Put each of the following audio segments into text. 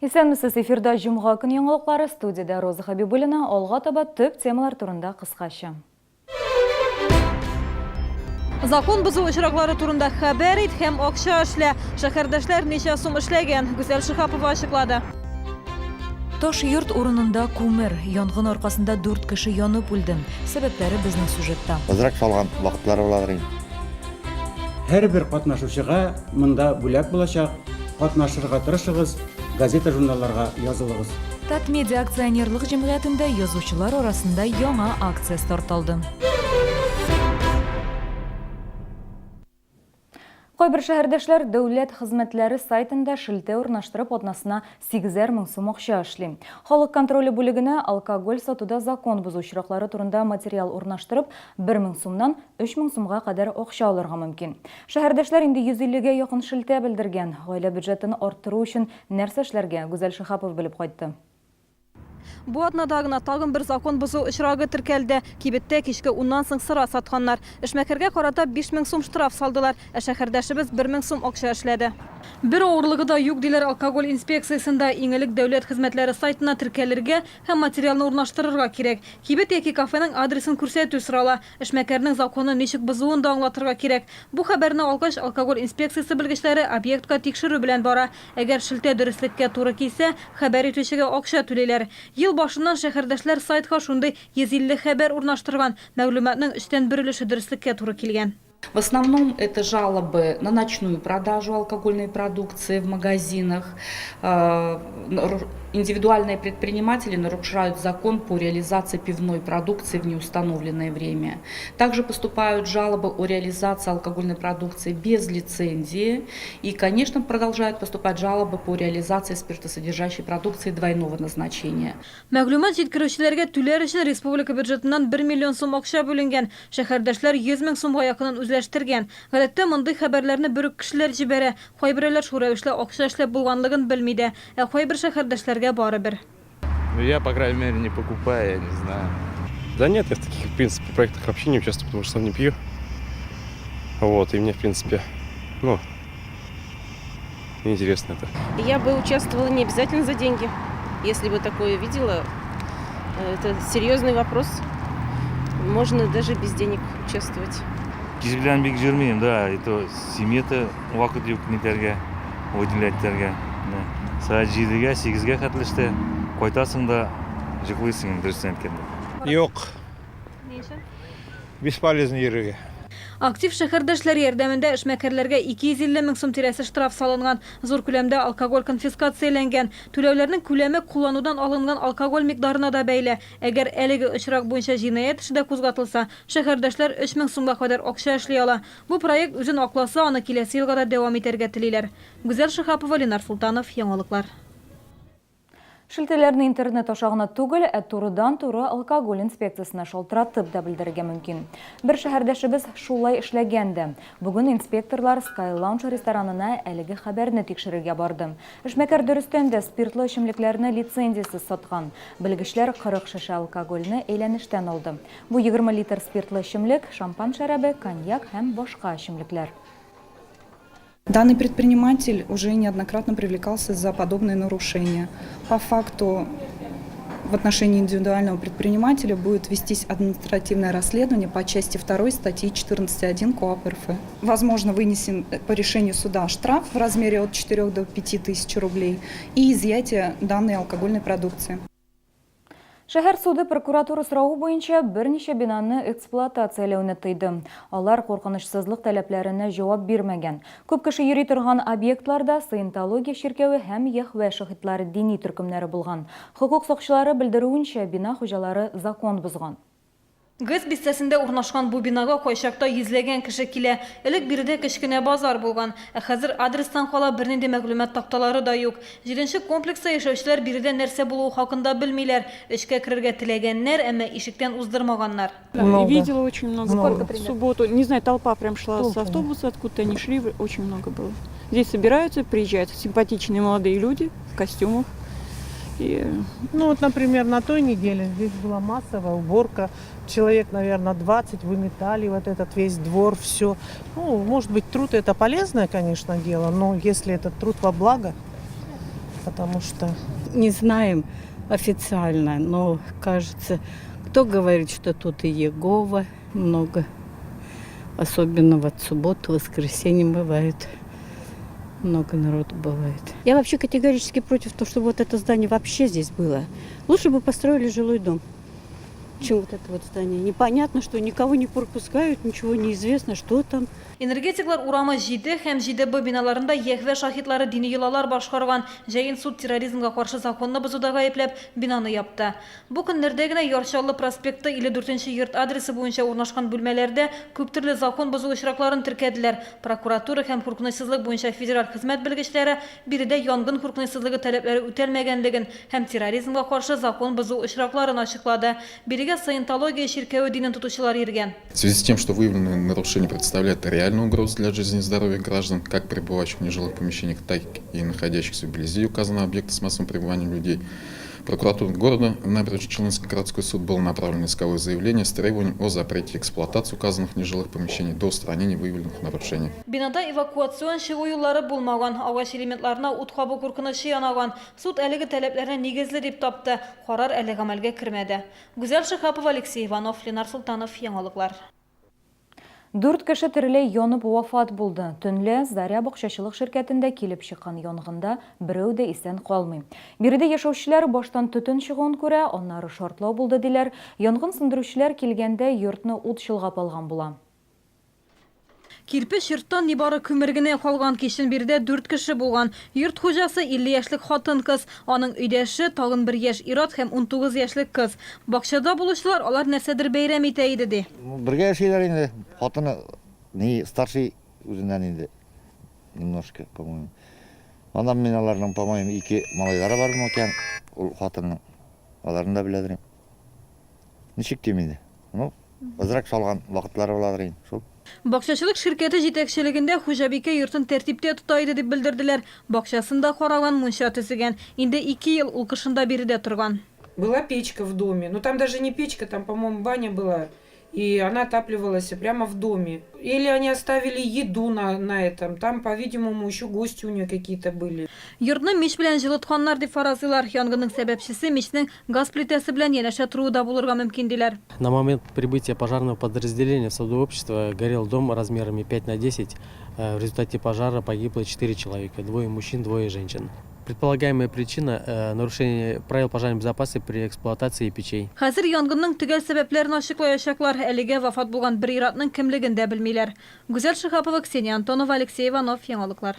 Исәнмесез, эфирда җомга көн яңалыклары, студиядә Роза Хәбибуллина, алга таба төп темалар турында кыскача. Закон бозу очраклары турында хәбәр ит һәм акча эшлә. Шәһәрдәшләр ничә сум эшләгән? Гүзәл Шиһапова ачыклады. Таш йорт урынында күмер. Янгын аркасында дүрт кеше янып үлде. Сәбәпләре безнең сюжетта. Азрак салган вакытлары буладыр инде. Һәрбер катнашучыга монда бүләк булачак. Катнашырга тырышыгыз, газета-журналларга язылыгыз. Татмедиа акционерлык җәмгыятендә язучылар арасында яңа акция старт алды. Кайбер шәһәрдәшләр дәүләт хезмәтләре сайтында шелтә урнаштырып атнасына сигезәр мең сум акча эшли. Халык контроле бүлегенә алкоголь сатуда закон бозу очраклары турында материал урнаштырып, бер мең сумнан өч мең сумга кадәр акча алырга мөмкин. Шәһәрдәшләр инде 150 гә якын шелтә белдергән. Гаилә бюджетын арттыру өчен нәрсә эшләргә, Гүзәл Шиһапова белеп кайтты. Бу атнада гына тагын бер закон бозу очрагы теркәлде. Кибеттә кичке уннан соң сыра сатканнар. Эшмәкәргә карата 5000 сум штраф салдылар, ә шәһәрдәшебез 1000 сум акча эшләде. Бер авырлыгы да юк, диләр алкоголь инспекциясендә. Иң элек дәүләт хезмәтләре сайтына теркәлергә һәм материалны урнаштырырга кирәк. Кибет яки кафеның адресын күрсәтү сорала. Эшмәкәрнең законны ничек бозуын да аңлатырга кирәк. Бу хәбәрне алгач, алкоголь инспекциясе белгечләре объектка тикшерү белән бара. Әгәр шелтә дөреслеккә туры килсә, хәбәр итүчегә акча түлиләр. Ел башыннан шәһәрдәшләр сайтка шундый 150 хәбәр урнаштырган. Мәгълүматның өчтән бер өлеше дөреслеккә туры килгән. В основном это жалобы на ночную продажу алкогольной продукции в магазинах. Индивидуальные предприниматели нарушают закон по реализации пивной продукции в неустановленное время. Также поступают жалобы о реализации алкогольной продукции без лицензии. И, конечно, продолжают поступать жалобы по реализации спиртосодержащей продукции двойного назначения. Мәгълүмат җиткерүчеләргә түләр өчен республика бюджетыннан бер миллион сум акча бүленгән. Шәһәрдәшләр 100 мең сумга якынын үзләштергән. Гадәттә, мондый хәбәрләрне бер үк кешеләр җибәрә. Кайберәүләр шул рәвешле акча эшләп булганлыгын белми дә. Ә кайбер шәһәрдәшләргә барыбер. Ну я, по крайней мере, не покупаю, я не знаю. Да нет, я в таких, в принципе, проектах вообще не участвую, потому что сам не пью. Вот, и мне, в принципе, ну, неинтересно это. Я бы участвовала не обязательно за деньги. Если бы такое видела, это серьезный вопрос. Можно даже без денег участвовать. Кич белән бик йөрмим, да, и то семья-то вакыт юк нитәргә, уделять итәргә. Менә сәгать җидегә, сигезгә хәтле эштә кайтасың да җоклыйсың инде, дөресен әйткәндә. Юк. Ни өчен? Бесполезно йөрергә. Актив шәһәрдәшләр ярдәмендә эшмәкәрләргә 250 мең сум тирәсе штраф салынган, зур күләмдә алкоголь конфискацияләнгән. Түләүләрнең күләме кулланудан алынган алкоголь микъдарына да бәйле. Әгәр әлеге очрак буенча җинаять эше дә кузгатылса, шәһәрдәшләр 3000 сумга кадәр акча эшли ала. Бу проект үзен акласа, аны киләсе елга да дәвам итәргә телиләр. Гүзәл Шиһапова, Ленар Солтанов, Яңалыклар. Шелтәләрне интернет аша гына түгел, ә турыдан-туры алкоголь инспекциясенә шалтыратып да белдерергә мөмкин. Бер шәһәрдәшебез шулай эшләгән дә. Бүген инспекторлар Sky Lounge ресторанына әлеге хәбәрне тикшерергә барды. Эшмәкәр дөрестән дә спиртлы эчемлекләрне лицензиясез саткан. Белгечләр 40 шешә алкогольне әйләнештән алды. Бу 20 литр спиртлы эчемлек, шампан шәрабе, коньяк һәм башка эчемлекләр. Данный предприниматель уже неоднократно привлекался за подобные нарушения. По факту в отношении индивидуального предпринимателя будет вестись административное расследование по части 2 статьи 14.1 КоАП РФ. Возможно, вынесен по решению суда штраф в размере от 4 до 5 тысяч рублей и изъятие данной алкогольной продукции. Шәһәр суды прокуратура соравы буенча берничә бинаны эксплуатацияләүне тыйды. Алар куркынычсызлык таләпләренә җавап бирмәгән. Күп кеше йөри торган объектларда Саентология чиркәве һәм Йәһвә шаһитлары дини төркемнәре булган. Хокук сакчылары белдерүенчә, бина хуҗалары закон бозган. ГЭС бистәсендә урнашкан бу бинага кайчакта йөзләгән кеше килә. Элек биредә кечкенә базар булган. Ә хәзер адрестан кала бернинди мәгълүмат такталары да юк. Җиденче комплекста яшәүчеләр биредә нәрсә булуы хакында белмиләр. Эчкә керергә теләгәннәр, әмма ишектән уздырмаганнар. Много. Видела очень много. Сколько примерно? В субботу, не знаю, толпа прям шла с автобуса, откуда-то они шли, очень много было. Здесь собираются, приезжают симпатичные молодые люди в костюмах. И... Ну вот, например, на той неделе здесь была массовая уборка. Человек, наверное, 20 выметали вот этот весь двор, все. Ну, может быть, труд это полезное, конечно, дело, но если этот труд во благо, Потому что... Не знаем официально, но кажется, кто говорит, что тут и Егова много. Особенно вот субботу, воскресенье бывает. Много народу бывает. Я вообще категорически против того, чтобы вот это здание вообще здесь было. Лучше бы построили жилой дом, чем вот это вот здание. Непонятно, что никого не пропускают, ничего не известно, что там. Энергетиклар урамы 7 һәм 7 Б биналарында Йәһвә шаһитлары дини йолалар башкарган. Җәен суд терроризмга каршы законны бозуда гаепләп, бинаны япты. Бу көннәрдә генә Яр Чаллы проспекты 54 нче йорт адресы буенча урнашкан бүлмәләрдә күптөрле закон бозу очракларын теркәделәр. Прокуратура һәм куркынычсызлык буенча федераль хезмәт белгечләре биредә янгын куркынычсызлыгы таләпләре үтәлмәгәнлеген һәм терроризмга каршы закон бозу очракларын ачыклады. Бирегә Саентология чиркәве динен тотучылар йөргән. В связи с тем, что выявленные нарушения представляют реальную угрозу для жизни и здоровья граждан, как пребывающих в нежилых помещениях, так и находящихся вблизи указанного объекта с массовым пребыванием людей, прокуратуру города в Набережно-Челнинский городской суд было направлено исковое заявление с требованием о запрете эксплуатации указанных нежилых помещений до устранения выявленных нарушений. Бинада эвакуацион чыгу юллары булмаган, агач элементларына ут кабу куркынычы янаган. Суд әлеге таләпләрне нигезле дип тапты. Карар әле гамәлгә кермәде. Гүзәл Шиһапова, Алексей Иванов, Ленар Солтанов, Яңалыклар. Дүрт кеше тереләй янып вафат булды. Төнлә Заря бакчачылык ширкәтендә килеп чыккан янгында берәү дә исән калмый. Биредә яшәүчеләр баштан төтен чыгуын күрә, аннары шартлау булды, диләр. Янгын сүндерүчеләр килгәндә йортны ут чолгап алган була. Кирпеч йорттан нибары күмер генә калган. Кичен биредә дүрт кеше булган. Йорт хуҗасы, 50 яшьлек хатын-кыз. Аның өйдәше, тагын бер яшь ир-ат һәм 19 яшьлек кыз. Бакчада булучылар алар нәрсәдер бәйрәм итә иде, ди. Бергә яшиләр инде. Хатыны ни старший үзеннән инде немножко, по-моему. Аннан мин аларның, по-моему, ике малайлары бар микән ул хатынның. Аларны да беләдер. Ничек дим инде. Ну, Азрак салган вакытлары буладыр инде шул. Бакчачылык ширкәте җитәкчелегендә хуҗабикә йортын тәртиптә тота иде дип белдерделәр. Бакчасын да караган, мунча төзегән. Инде ике ел ул кышын да биредә торган. Была печка в доме, но там даже не печка, там, по-моему, баня была, и она отапливалась прямо в доме. Или они оставили еду на, на этом, там, по-видимому, еще гости у нее какие-то были. Йортны мич белән җылытканнар дип фаразлыйлар. Янгынның сәбәпчесе мичнең газ плитәсе белән янәшә торуы да булырга мөмкин, диләр. На момент прибытия пожарного подразделения в садовое общество горел дом размерами 5 на 10. Э, в результате пожара погибло 4 человека, двое мужчин, двое женщин. Предполагаемая причина э, нарушение правил пожарной безопасности при эксплуатации печей. Хәзер янгынның төгәл сәбәпләрен ачыклаячаклар. Әлегә вафат булган бер ир-атның кемлеген дә белмиләр. Гүзәл Шиһапова, Ксения Антонова, Алексей Иванов, Яңалыклар.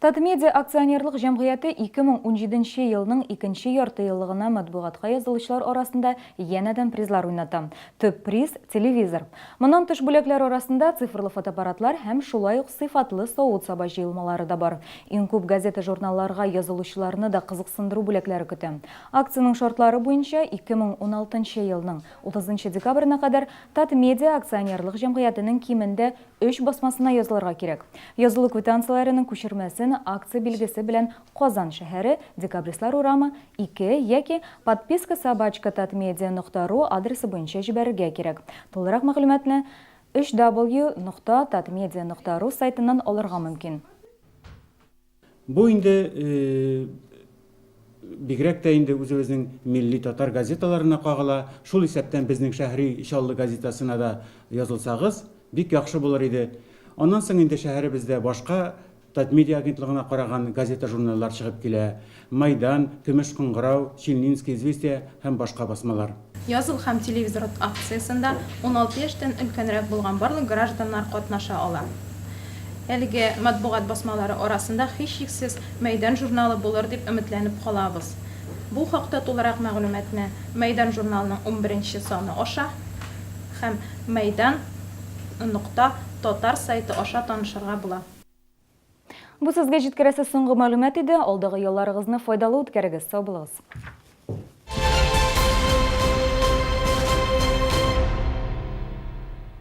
Татмедиа акционерлык җәмгыяте 2017 нче елның икенче яртыеллыгына матбугатка язылучылар арасында янәдән призлар уйната. Төп приз, телевизор. Моннан тыш бүләкләр арасында цифрлы фотоаппаратлар һәм шулай ук сыйфатлы савыт-саба җыелмалары да бар. Иң күп газета-журналларга язылучыларны да кызыксындыру бүләкләре көтә. Акциянең шартлары буенча, 2016 нчы елның 30 нчы декабренә кадәр Татмедиа акционерлык җәмгыятенең кимендә Өч басмасына язылырга кирәк. Язылу квитанцияләренең күчермәсен акция билгесе белән Казан шәһәре, Декабристлар урамы, 2 яки подписка собачка татмедиа нокта ру адресы буенча җибәрергә кирәк. Тулырак мәгълүматны www нокта татмедиа нокта ру сайтыннан алырга мөмкин. Бу инде бигрәк тә инде үзебезнең милли татар газеталарына кагыла, шул исәптән безнең Шәһри Чаллы газетасына да язылсагыз, бик яхшы булыр иде. Аннан соң инде шәһәребездә башка Татмедиа агентлыгына караган газета-журналлар чыгып килә, Майдан, Көмеш кыңгырау, Челнинские известия һәм башка басмалар. Языл һәм телевизор от акциясендә 16 яшьтән өлкәнрәк булган барлык гражданнар катнаша ала. Әлеге матбугат басмалары арасында һичшиксез Мәйдан журналы булыр дип өметләнеп калабыз. Бу хакта тулырак мәгълүматны Мәйдан журналының унберенче саны аша һәм Мәйдан нокта татар сайты аша танышырга була. Бу сезгә җиткерәсе соңгы мәгълүмат иде. Алдагы ялларыгызны файдалы үткәрегез. Сау булыгыз!